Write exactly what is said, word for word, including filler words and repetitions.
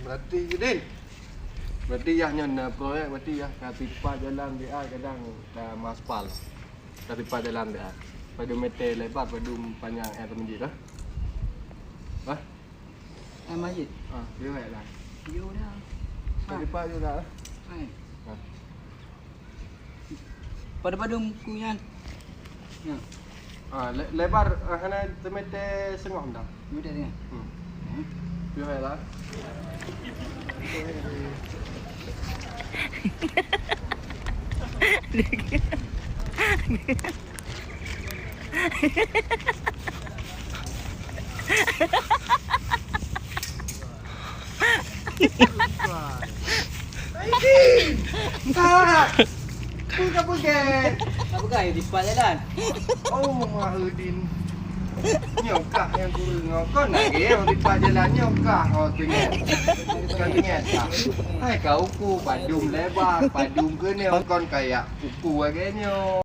Berarti Udin. Berarti yah nyan na proyek, berarti yah ka tipa jalan B A kadang ka maspal. Ka tipa jalan B A. Padum meter lebar, padum panjang air teumeuji dah. Hah? Air masjid. Ah, dia lah. Yo dah. Ka tipa juga. Hai. Ha. Pada-pada muku nyan. Ya. Ah, le-, lebar, ah, hana semeter setengah dah. Semeter setengah. Hmm. Hmm. Piye lah. Aidin! Tak! Peue ka peugah? Ka peugah, ya, dipat jalan. Oh, Mahudin. Nyoe kah nyang kureueng ngon kon lagèe, oh, dipat jalan nyoe kah, oh, teunget. Kon teunget kah? Hai, ka uku, padum lebar, padum keuneuk, kon kayak uku lagèe nyoe.